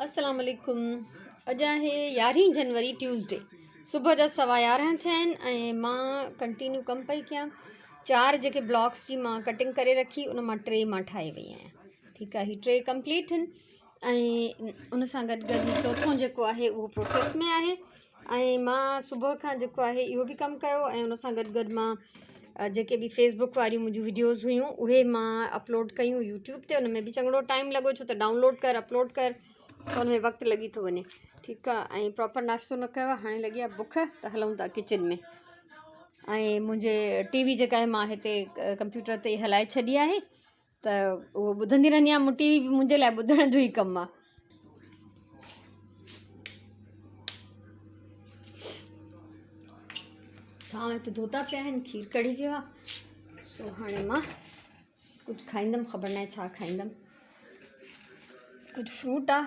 السلام عليڪم اڄ آهي يارهين جنوري ٽيوزڊي صبح جا سوا يارهن ٿيا آهن ۽ مان ڪنٽينيو ڪم پئي ڪيان چار جيڪي بلاڪس جي مان ڪٽنگ ڪري رکي ان مان ٽي مان ٺاهي وئي آهيان ٺيڪ آهي هي ٽي ڪمپليٽ آهن ۽ ان سان گڏ گڏ چوٿون جيڪو آهي اهو پروسيس ۾ آهي ۽ مان صبح کان جيڪو آهي اهو به ڪم ڪيو ۽ ان سان گڏ گڏ مان جيڪي به فيس بڪ واريون منهنجون وڊيوز هيون اهي مان اپلوڊ ڪيون يوٽيوب تي ان ۾ به چڱڙو ٽائيم لڳو ڇو ته ڊائونلوڊ ڪر اپلوڊ ڪر ته ان ۾ وقت لڳي ٿو وڃي ٺيڪ آهي ۽ پراپر ناشتو نه ڪيو آهي هاڻي لڳي آهي بک ته هلون ٿا ڪچن ۾ ۽ منهنجي ٽي وي جيڪا آهي مان هتي ڪمپيوٽر تي هلائي ڇڏي آهي ته اهو ٻڌندي رهندي آهيان ٽي وي به منهنجي لاء ٻڌڻ جو ئي ڪم آهي ٿانء هتي ڌوتا پيا آهن کير ڪڙهي ويو آهي سو هاڻي مان ڪجهه کائيندم خبر ناهي ڇا کائيندم ڪجهه فروٽ آهي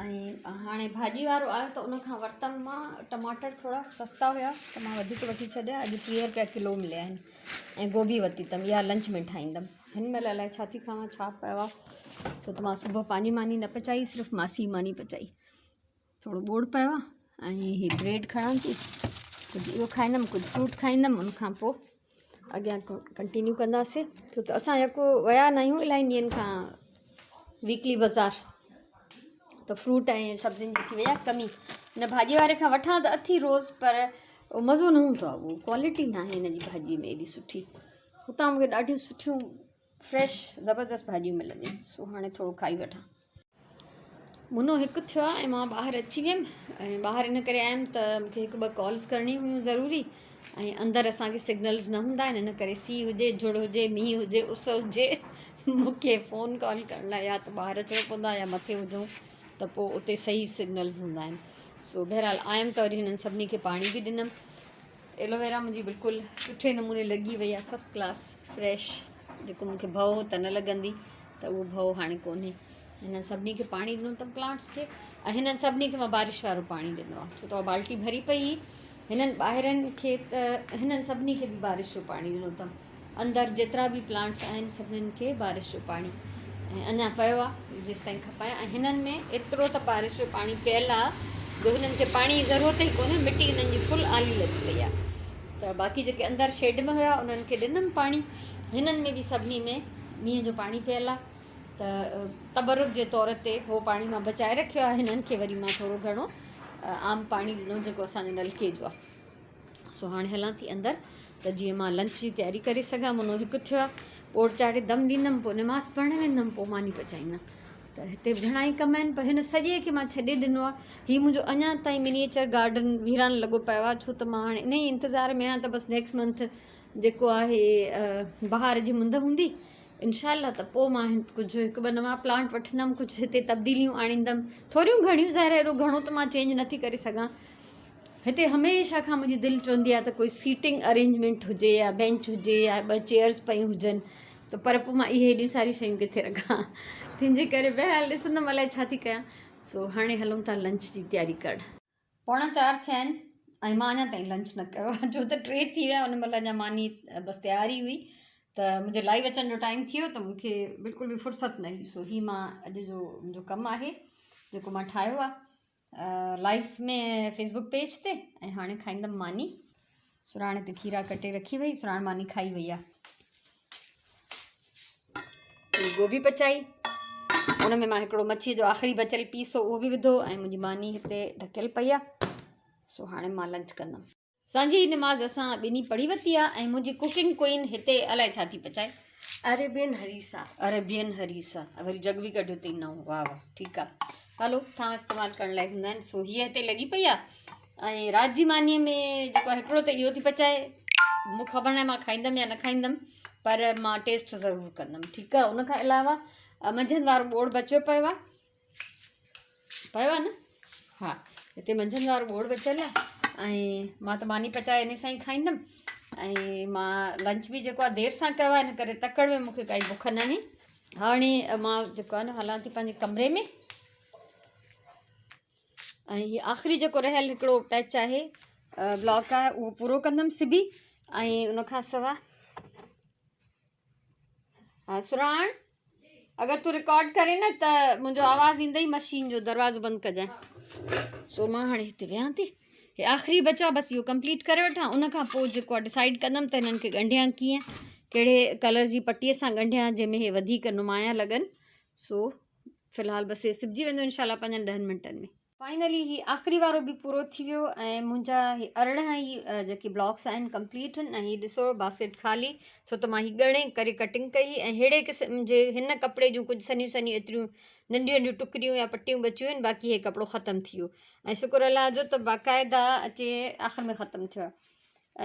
۽ هاڻي ڀاڄي وارو آيو ته ان کان ورتم مان ٽماٽر ٿورا سستا هيا ته مان وڌيڪ وٺي ڇڏيا اڄ 30 روپيا ڪلو مليا آهن ۽ گوبي ورتي اٿم اها لنچ ۾ ٺاهيندم هن مهل الائي ڇا ٿي کاوان ڇا پيو آهي ڇو ته مان صبح پنهنجي ماني نه پچائي صرف ماسي ماني پچائي ٿورو ٻوڙ پيو آهي ۽ هي بريڊ کڻان ٿي ڪجهه اهو کائيندم ڪجهه فروٽ کائيندم ان کان پوء اڳيان ڪنٽينيو ڪنداسين ڇو ته اسان يڪو ويا نه آهيون الاهي ڏينهن کان ويڪلي بازار ته فروٽ ۽ سبزين جي ٿي وئي آهي ڪمي هن ڀاڄي واري کان وٺان ته اٿي روز پر مزو نه هوندو آهي اهو ڪوالٽي نه آهي هن جي ڀاڄي ۾ ايڏي سٺي هتان مونکي ڏاڍيون سٺيون فريش زبردست ڀاڄيون ملنديون سو هاڻي ٿورو کائي وٺان. منو هڪ ٿيو آهي ۽ مان ٻاهر اچي ويم ۽ ٻاهر ان ڪري آيم ته مونکي هڪ ٻه ڪالز ڪرڻي هيون ضروري ۽ اندر اسانکي سگنلز نه هوندا آهن ان ڪري سي هجي جڙ هجي مينهن هجي اس هجي مونکي فون ڪال ڪرڻ لاء يا ته ٻاهر اچڻو پوندو آهي يا مٿي هجون ته پوء اتي صحيح سگنلز هوندا آهن سو بهرحال آيم ته وري هنن سڀني کي پاڻي به ڏنم ايلوويرا منهنجي بلڪل سٺي نموني لڳي وئي آهي فرسٽ ڪلاس فريش جيڪو مونکي ڀؤ هو ته نه لڳندي ته اهو ڀؤ هاڻي ڪونهي هنن سڀني کي پاڻي ڏنو اٿم پلانٽس کي ۽ هنن سڀني کي مان بارش وارو پاڻي ڏنو آهي ڇو ته اها بالٽي ڀري پئي هئي هنن ٻاهرن کي ته هنن سڀني کي به بارش جو پاڻي ڏنو اٿم اندر جيترا به پلانٽس آهن سڀنين کي بارش جو پاڻي ۽ اڃا پيو آهي جيستائين کپايان ۽ هنن ۾ ايترو ته بارش جو پاڻي پيل آهي جو هنن کي پاڻي جي ضرورت ئي ڪونهي مٽي هنن جي فل آلي لڳي پئي آهي ته باقي جيڪي اندر شيڊ ۾ هيا انهن کي ڏنم پاڻي هنن ۾ به سڀني ۾ مينهن جو پاڻي پيل آهي ته تبرڪ جي طور تي هو پاڻي مان بچائي رکيو آهي هنن کي وري مان ٿورو گهڻو عام پاڻي ڏنو جيڪو اسانجو نلڪي جو آهي سو هاڻي هلان ٿي اندر ته جيئن مان لنچ جي تياري ڪري سگهان منو هڪ ٿيو آهي ٻوڙ چاڙهي دم ڏيندم پوء نماز پڙهڻ ويندم پوء ماني پچائيندم ته هتي به گهڻا ئي ڪم آهن پر هن سڄي کي مان ڇڏي ڏنو آهي هي منهنجو اڃا تائين منيئچر گارڊن ويران لڳو پيو آهي ڇو ته مان هاڻي ان ئي انتظار ۾ آهيان ته بس نيڪسٽ منٿ جيڪو آهي بهار جي مند هوندي انشاء الله ته پوء مان ڪجهه هڪ ٻه نوان پلانٽ وٺندم ڪجهه هتي تبديليون آڻيندم ٿوريون گهڻيون ظاهر ايڏو گهڻو ته مان چينج نٿي ڪري سگهان هتي هميشه کان منهنجي دل چوندي آهي ته ڪوئي سيٽنگ ارينجمينٽ هجي يا بينچ هجي يا ٻه چيئرس پيون هجن ته پر پوء مان اهي هيڏيون ساريون شيون ڪٿي رکان تنهن جي ڪري بهرحال ڏسندم الائي ڇا ٿي ڪيان سو هاڻي هلون ٿا لنچ جي تياري ڪرڻ. پوڻا چار ٿيا آهن ۽ مان اڃا تائين لنچ نه ڪيو آهي ڇو ته ٽي ٿي ويا ان مهل اڃا ماني بس تيار ئي هئي ته منهنجي لائيو اچڻ جو ٽائيم ٿي ويو ته مونکي بلڪل به فرصت نه هئي سو هي مان اڄ جو منهنجو ڪم آهي جيڪو مان ٺاهيو آهي لائيف ۾ فيس بڪ پيج تي ۽ هاڻي کائيندم ماني. سراڻ تي کيرا ڪٽي رکي وئي سراڻ ماني کائي وئي آ. گوبي پچائي ان ۾ مان هڪڙو مڇي جو آخري بچيل پيس هو اهو به وڌو ۽ منهنجي ماني هتي ڍڪيل پئي آ سو هاڻي مان لنچ ڪندم. سانجهي جي نماز اسان ٻنهي پڙهي ورتي آ ۽ منهنجي ڪوڪنگ ڪوئين هتي الائي ڇا ٿي پچائي. عربين هريسا. عربين هريسا وري جڳ به ڪڍيو اٿئي نئون واهه واهه ٺيڪ آ هلو ٿانء استعمال ڪرڻ لاء هوندا آهن سو هيء هتي لڳي پئي آ ۽ رات جي مانيء ۾ جيڪو هڪڙو ته اهو ٿي پچائي مون خبر ناهي مان کائيندم يا نه کائيندم پر مان ٽيسٽ ضرور ڪندم ٺيڪ آ ان کان علاوه منجهند وارو ٻوڙ بچيو پيو آ پيو آهي نه ها هتي منجهند وارو ٻوڙ بچيل آهي ۽ مان ته ماني پچائي ان سان ئي کائيندم ۽ مان لنچ به جيڪو آهي دير سان ڪيو آهي ان ڪري تڪڙ ۾ مونکي ڪائي بک ناهي هاڻي مان جيڪو آهي نه هلان ٿي پنهنجي ڪمري ۾ ۽ هي آخري جيڪو رهيل هڪڙو پيچ آهي بلاڪ آهي اهو پورو ڪندم سبي ۽ ان کان سوا ها سراڻ اگر تون رڪارڊ ڪرين نه ته منهنجو آواز ايندئي مشين جو دروازو بند ڪجانء. سو مان هاڻي هتي ويهان ٿي. هي آخري بچو آهي بس اهو ڪمپليٽ ڪري وٺان ان کان پوء جيڪو آهي ڊسائيڊ ڪندم ته هنن کي ڳنڍيان ڪيئن ڪهڙي ڪلر جي پٽي سان ڳنڍيان جنهن ۾ هي وڌيڪ نمايان لڳن. سو في الحال بس هي سبجي ويندو انشاء الله پنجن ڏهن منٽن ۾. فائنلي هي آخري وارو به پورو ٿي ويو ۽ منهنجا هي 18 ئي جيڪي بلاڪس آهن ڪمپليٽ آهن ۽ هي ڏسو باسڪيٽ خالي ڇو ته مان هي ڳڻي ڪري ڪٽنگ ڪئي ۽ ههڙي قسم جي هن ڪپڙي جون ڪجهه سنهيون سنهيون ايتريون ننڍيون ننڍيون ٽڪريون يا پٽيون بچيون آهن باقي هي ڪپڙو ختم ٿي ويو ۽ شڪر الله جو ته باقاعده اچي آخر ۾ ختم ٿيو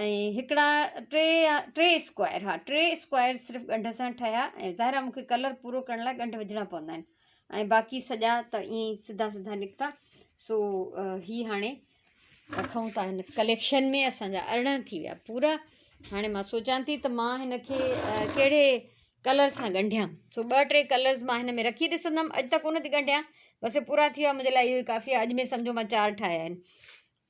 ۽ هڪڙا ٽي يا ٽي اسڪوائر ها ٽي اسڪوائر صرف ڳنڍ سان ٺهيا ۽ ظاهر آهي مونکي ڪلر پورو ڪرڻ لاء ڳنڍ وجهڻا پوندا آهن ۽ باقي سڄا ته ائين ئي سڌا سڌا نڪتا سو هي هاڻي رکون ٿا هن ڪليڪشن ۾ اسانجا 18 ٿي ويا پورا. هاڻي مان سوچان ٿي ته مان هن کي ڪهڙي ڪلر سان ڳنڍيان سو ٻه ٽي ڪلرز مان هن ۾ رکي ڏسندم. اڄ ته ڪونه ٿي ڳنڍيان بس پورا ٿي ويا منهنجي لاء اهو ئي ڪافي آهي. اڄ ۾ سمجهو مان چار ٺاهيا آهن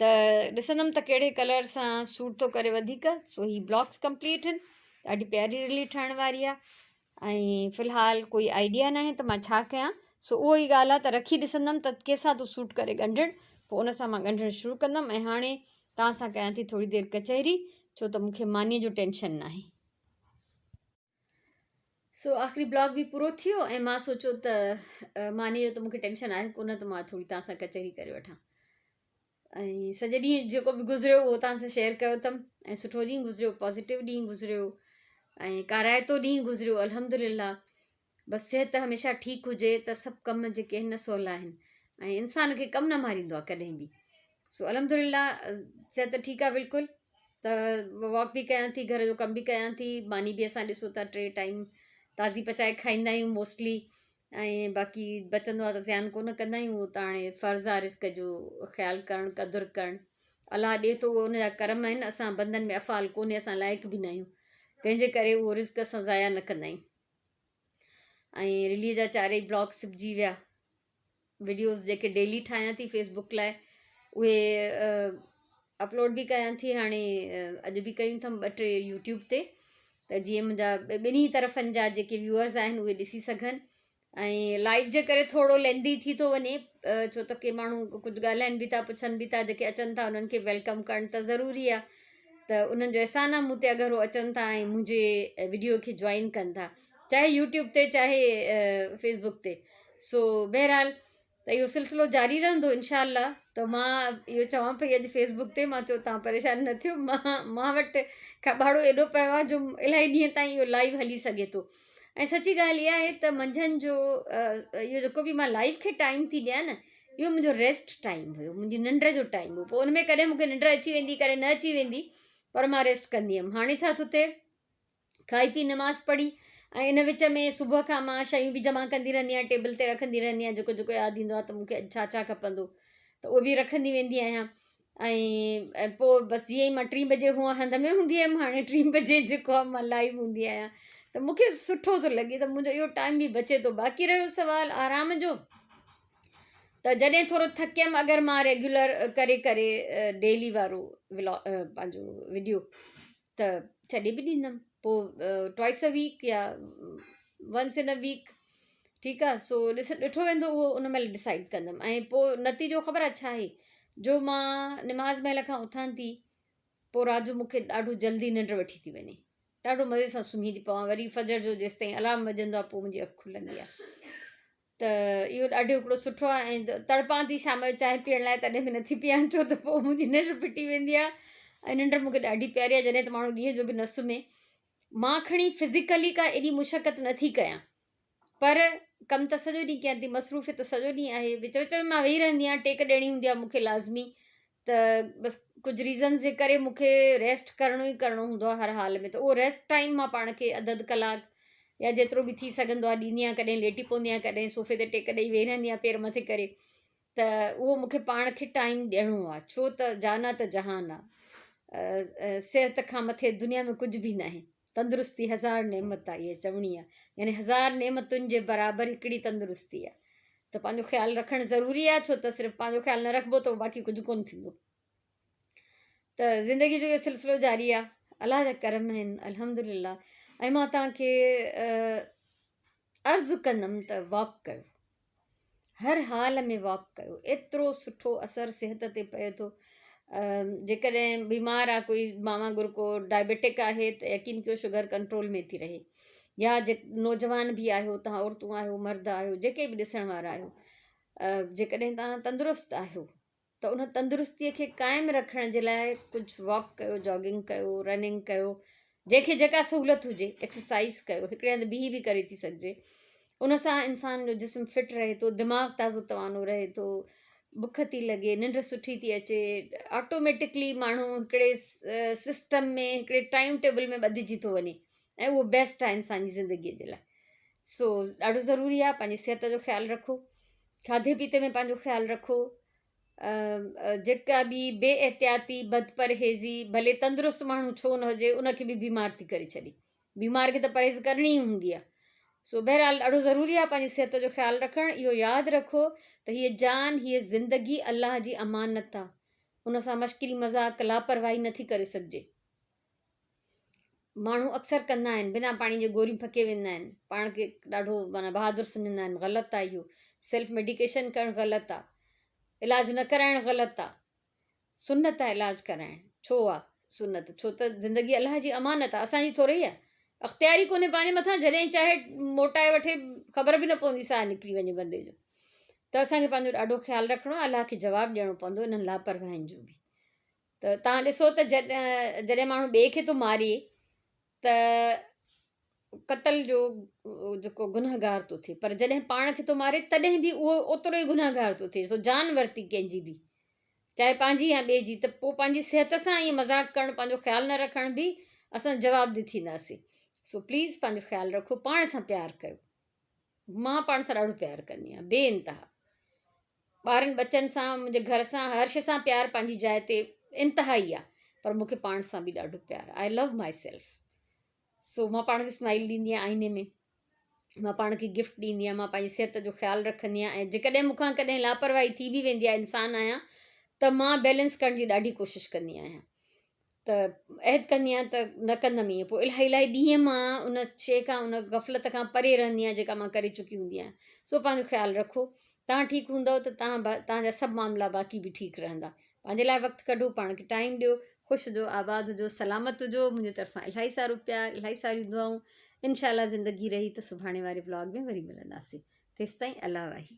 ته ڏسندم ته ڪهڙي ڪلر سان سوٽ ٿو ڪري وڌيڪ. سو هي بلاڪس ڪمپليٽ آهن ڏاڍي پياري رلي ٺهڻ واري آهي ۽ في الحال ڪوئي آئيڊيا ناهي ته مان ڇا ڪيان. سو اهو ئي ڳالهه آهي ته رکي ڏسندم ته ڪيسان ٿو سوٽ ڪري ڳنڍڻ پوء ان سان مان ڳنڍڻ شروع ڪندم. ۽ هاڻي توهان سان ڪيان ٿي ٿوري دير ڪچهري ڇو ته مون کي مانيء جو ٽينشن ناهي. سو آخري بلاگ به پورو ٿيو ۽ مان سوچيو ته ماني جو ته مونکي ٽينشن آهي ڪونه ته مان ٿوري توهان سان ڪچهري ڪري وٺان ۽ سڄي ڏينهن جيڪو به گذريو اهو توهان سان شيئر ڪيو اٿم ۽ سٺو ڏينهن گذريو پازيٽو ڏينهن گذريو ۽ ڪارائتو ڏينهن گذريو الحمد لله. بس صحت هميشه ٺيڪ هجي ته سڀ ڪم جيڪي آهن نه سولا آهن ۽ انسان کي ڪم نه ماريندو آهي ڪڏهن به. سو الحمد لله صحت ٺيڪ آهي بلڪل ته واڪ به ڪيان ٿي گهر جو ڪم به ڪيان ٿي ماني به اسان ڏسو ٿا ٽي ٽائيم تازي پچائي کائيندا آهيون موسٽلي ۽ باقي بچندو آهي ته زيان ڪونه ڪندا آهيون اهو ته هاڻي فرض آهي رزق جو خيال ڪرڻ قدر ڪرڻ الله ڏي ٿو اهو ان جا ڪرم آهن اسان بندن ۾ افعال ڪونهي اسان لائق به نه آهيون تنهن جي ڪري اهو رزق اسان ضايع نه ڪندا آهيون ۽ رلي جا چارئي بلاڪ سبجي ويا. وڊيوز جيڪي ڊيلي ٺاهيان ٿي فيس بڪ لاء اهي اپلوڊ به ڪيان ٿي هاڻي اڄ به ڪيون اٿم ٻه ٽي يوٽيوب تي ته جيئن منهنجا ٻنهي طرفن جا جيڪي ويوئرز آهن اهي ڏسي سگهن ۽ لائيو جي ڪري ٿورو ليندي ٿي ٿو وڃي ڇو ته ڪي ماڻهو ڪجهه ڳالهائن به ٿا پڇن به ٿا جيڪي اچن ٿا انهن کي welcome ڪرڻ ته ضروري آهي ته انهن جو احسان آهي مون تي اگر هو اچن ٿا ۽ منهنجي وڊيو کي جوائن ڪن ٿا چاهي يوٽيوب تي چاهي فيس بڪ تي. سو بهرحال ته اهو سلسلو جاري رهندو انشاء الله. ته مان اهو چوان پئي اڄ فيس بڪ تي مان چيو توهان پريشان نه ٿيو مان وٽ کٻاڙو ايڏو پيو آهي جو الاهي ڏينهن تائين اهو لائيو هلي سگهي ٿو. ۽ سچي ڳالهه اها آهي ته منجهند جو اهو جيڪو به مان لائيو کي ٽائيم ٿي ڏيان نه اهو منهنجو ريسٽ ٽائيم هيو منهنجي ننڊ جو ٽائيم هو. پوء ان ۾ ڪڏهن مونکي ننڊ اچي ويندي ڪڏهن نه اچي ويندي پر مان ريسٽ ڪندي هيم. هاڻي ڇا ٿو ٿئي کائي پي نماز پڙهي ۽ ان وچ ۾ صبح کان مان شيون به جمع ڪندي رهندي آهيان ٽيبل تي رکندي رهندي آهيان جيڪو جيڪو ياد ايندو آهي ته مونکي اڄ ڇا ڇا کپندو ته اهو به رکندي ويندي آهيان ۽ پوء بس جيئن ئي مان ٽين بجي هونء هنڌ ۾ هوندي هيم هاڻي ٽين بجي جيڪو آهي مان لائيو هوندي آهيان ته مونکي سٺو ٿو لڳي ته منهنجو اهو ٽائيم به بچي ٿو. باقي رهيو سوال آرام جو ته جڏهن ٿورو ٿڪيم اگر مان ريگيولر ڪري ڪري ڊيلي وارو ولاگ پنهنجو وڊيو ته ڇڏي به ڏيندم پوء ٽوائس ا ويڪ يا ونس ان ا ويڪ ٺيڪ آ. سو ڏس ڏٺو ويندو اهو ان مهل ڊسائيڊ ڪندم ۽ پوء نتيجو خبر آ ڇا آهي جو مان نماز مهل کان اٿان ٿي پوء رات جو مونکي ڏاڍو جلدي ننڊ وٺي ٿي وڃي ڏاڍو مزي سان سمهي ٿي پوان وري فجر جو جيستائين الارم وڄندو آ پوء منهنجي اک کلندي آ ته اهو ڏاڍو هڪڙو سٺو آهي ۽ تڙپان ٿي شام جو چانهه پيئڻ لاء تڏهن به نٿي پيئان ڇو ته پوء منهنجي ننڊ ڦٽي ويندي آهي ۽ ننڊ مونکي ڏاڍي پياري آهي جڏهن ته ماڻهو ڏينهن جو به نه سمهي. مان کڻي فزيڪلي ڪا ايڏي مشقت نٿي ڪيان پر ڪم ته سڄو ڏينهن ڪيان ٿي مصروفيت سڄو ڏينهن آهي وچ وچ ۾ مان ويهي رهندي آهيان ٽيڪ ڏيڻي هوندي آهي مونکي لازمي ته بس ڪجهه ريزنز جي ڪري مون کي ريسٽ ڪرڻو ئي ڪرڻو هوندو آهي هر حال ۾ ته اهو ريسٽ ٽائيم مان پاڻ کي اڌ اڌ ڪلاڪ يا جيترو به ٿي سگهندو آهي ڏيندي آهيان ڪڏهن ليٽي پوندي آهيان ڪڏهن صوفي تي ٽيڪ ڏئي ويهي رهندي آهيان پير مٿي ڪري ته اهو مون کي پاڻ کي ٽائيم ڏيڻو آهي ڇو ته جان آ ته جهان آ صحت کان مٿي دنيا ۾ ڪجهه به ناهي تندرستي هزار نعمت آ اها چوڻي آ يعني هزار نعمتن جي برابر هڪڙي تندرستي آ ته پنهنجو خيال رکڻ ضروري آ ڇو ته صرف پنهنجو خيال نه رکبو ته باقي ڪجهه ڪونه ٿيندو ته زندگي جو اهو سلسلو جاري آ الله جا ڪرم آهن الحمدلله ۽ مان توهان کي عرض ڪندم ته واڪ ڪيو. هر حال ۾ واڪ ڪيو. ايترو سٺو اثر صحت تي پئي ٿو. جيڪڏهن بيمار آ ڪوئي مان وانگر ڪو ڊائبيٽڪ آهي ته يقين ڪيو شگر ڪنٽرول ۾ ٿي رهي. يا جي نوجوان به آهيو توهان عورتون آهيو مرد آهيو جيڪي به ڏسڻ وارا آهيو جيڪڏهن توهان تندرست آهيو ته ان تندرستي کي قائم رکڻ جي لاء ڪجهه واڪ ڪيو جاگنگ ڪيو رننگ ڪيو جنهن کي جيڪا سهولت هجي ايڪسرسائز ڪيو هڪڙي هنڌ بيهي به ڪري ٿي سگهجي ان سان انسان جو جسم فٽ رهي ٿو دماغ تازو توانو رهي ٿو بک ٿي لڳي ننڊ سٺي ٿي اچي آٽوميٽڪلي ماڻهو هڪڙي سسٽم ۾ هڪڙي ٽائيم ٽيبل ۾ ٻڌجي ٿو وڃي ۽ اهو بيسٽ آهي انسان جي زندگيء جي لاء سو ڏاڍو ضروري آهي پنهنجي صحت جو خيال رکو کاڌي پيتي ۾ پنهنجو خيال رکو جيڪا به بي احتياطي بد پرهيزي ڀلي تندرست ماڻهو ڇو نه هجي ان کي به بيمار ٿي ڪري ڇڏي بيمار کي ته پرهيز ڪرڻي ئي هوندي آهي سو بهرحال ڏاڍو ضروري آهي پنهنجي صحت جو خيال رکڻ اهو ياد رکو ته هيء جان هيء زندگي الله جي امانت آهي ان سان مشڪري مذاق لاپرواهي نٿي ڪري سگهجي ماڻهو اڪثر ڪندا آهن بنا پاڻي جي گوريون ڦڪي ويندا آهن پاڻ کي ڏاڍو معنيٰ بهادر سمجهندا آهن غلط آهي اهو سيلف ميڊيڪيشن ڪرڻ غلط آهي علاج نه ڪرائڻ غلط آهي سنت آهي علاج ڪرائڻ ڇو آهي سنت ڇو ته زندگي الله جي امانت آهي اسان جي ٿوري آهي اختيار ئي ڪونهي پنهنجي مٿان جڏهن چاهي موٽائي وٺي خبر به نه پوندي ساهه نڪري وڃي بندي جو ته اسان کي پنهنجو ڏاڍو خيال رکڻو آهي الله کي جواب ڏيڻو پوندو انهن لاپرواهين جو به ته توهان ڏسو ته جڏهن ماڻهو ٻئي کي ٿو ماري ته قتل جو جيڪو گنهگار ٿو ٿئي پر جڏهن پاڻ کي ٿو ماري تڏهن به اهو اوترو ئي گنهگار ٿو ٿئي تو جان ورتي ڪنهن جي به چاهي پنهنجي يا ٻئي جي ته پوء پنهنجي صحت سان ائين مذاق ڪرڻ پنهنجو خيال نه رکڻ به اسان جوابده ٿينداسين سو پليز پنهنجو خيال رکو پاڻ سان پيار ڪيو مان پاڻ سان ڏاڍو پيار ڪندي آهيان بي انتها ٻارن ٻچن سان منهنجي گهر سان هر شي سان پيار پنهنجي جاء تي انتهائي آهي پر مون کي پاڻ سان به ڏاڍو پيار آهي آء لو مائي سيلف سو مان پاڻ کي اسمائل ڏيندي آهيان آئيني ۾ مان پاڻ کي گفٽ ڏيندي آهيان مان پنهنجي صحت جو خيال رکندي آهيان ۽ جيڪڏهن مون کان ڪڏهن لاپرواهي ٿي به ويندي آهي انسان آهيان ته مان بيلنس ڪرڻ جي ڏاڍي ڪوشش ڪندي آهيان ته عهد ڪندي آهيان ته نه ڪندم ائين پوء الاهي الاهي ڏينهن مان ان شيء کان ان غفلت کان پري رهندي آهيان جيڪا مان ڪري چڪي هوندي آهيان سو پنهنجو خيال رکو توهان ٺيڪ هوندؤ ته توهان توهان جا سڀ معاملا باقي به ٺيڪ رهندا پنهنجي لاء وقت ڪڍو پاڻ کي ٽائيم ڏيو خوش هجو آباد هجو سلامت هجو منهنجي طرفان الاهي سارو پيار الاهي ساريون دعائون انشاء الله زندگي رهي ته سڀاڻي واري ولاگ ۾ وري ملنداسين تيستائين الله واهي.